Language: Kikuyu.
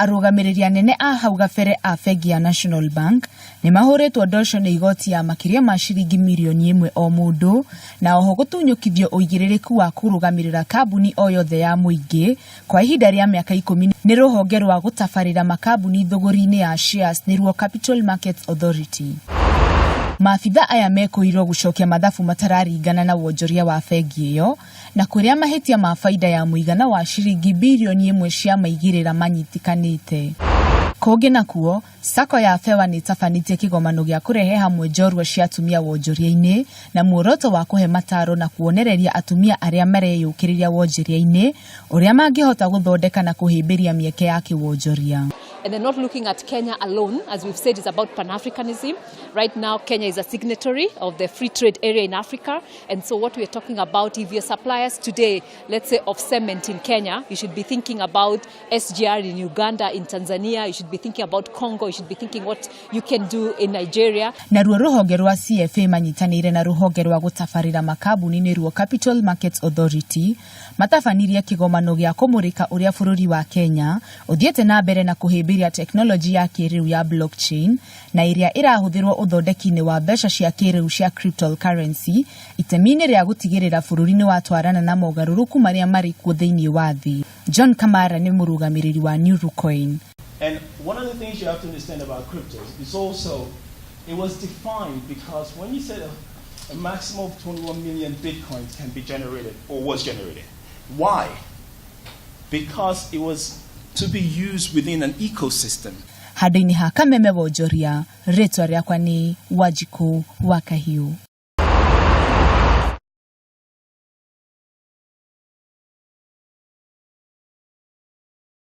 Arũgamĩrĩri anene a hau gabere a bengi ya National Bank nĩ mahũrĩtwo ndosho nĩ igoti ya makĩria ma ciringi mirioni ĩmwe o mũndũ na oho gũtunyũkithio ũigĩrĩrĩku wa kũrũgamĩrĩra kambuni o yothe ya mũingĩ kwa ihinda rĩa mĩaka ikũmi nĩ rũhonge rwa gũtabarĩra makambuni thũgũri-inĩ ya shares nĩruo Capital Markets Authority. Maabitha aya mekũirwo gũcokia mathabu matararingana na wonjoria wa bengi ĩyo na kũrĩa mahĩtia ma baida ya mũigana wa ciringi birioni ĩmwe cia maigĩrĩra manyitĩkanĩte. Kũngĩ nakuo, Sacco ya Fewa nĩĩtabanĩtie kĩgomano gĩa kũrehe hamwe njorua cia atumia wonjoria-inĩ na muoroto wa kũhe mataro na kuonereria atumia arĩa mareyũkĩrĩria wonjoria-inĩ ũrĩa mangĩhota gũthondeka na kũhĩmbĩria mĩeke ya kĩwonjoria. And they're not looking at Kenya alone. As we've said, it's about Pan-Africanism. Right now, Kenya is a signatory of the free trade area in Africa. And so what we're talking about, if you're suppliers today, let's say of cement in Kenya, you should be thinking about SGR in Uganda, in Tanzania, you should be thinking about Congo, you should be thinking what you can do in Nigeria. Naruo rũhonge rwa CFA manyitanĩire na rũhonge rwa gũtabarĩra makambuni nĩruo Capital Markets Authority matabanirie kĩgomano gĩa kũmũrĩka ũrĩa bũrũri wa Kenya ũthiĩte na mbere na kũhĩmbĩria tekinoronjĩ ya kĩrĩu ya blockchain na ĩrĩa ĩrahũthĩrwo ũthondeki-inĩ wa mbeca cia kĩrĩu cia cryptocurrency itemi-inĩ rĩa gũtigĩrĩra bũrũri nĩ watwarana na mogarũrũku marĩa marĩ kuo thĩinĩ wa thĩ. John Kamara nĩ mũrũgamĩrĩri wa Nurucoin. And one of the things you have to understand about cryptos is also it was defined because when you said a maximum of 21 million bitcoins can be generated or was generated. Why? Because it was to be used within an ecosystem. Handũ-inĩ ha Kameme Wonjoria, rĩtwa rĩakwa nĩ Wanjikũ wa Kahiũ.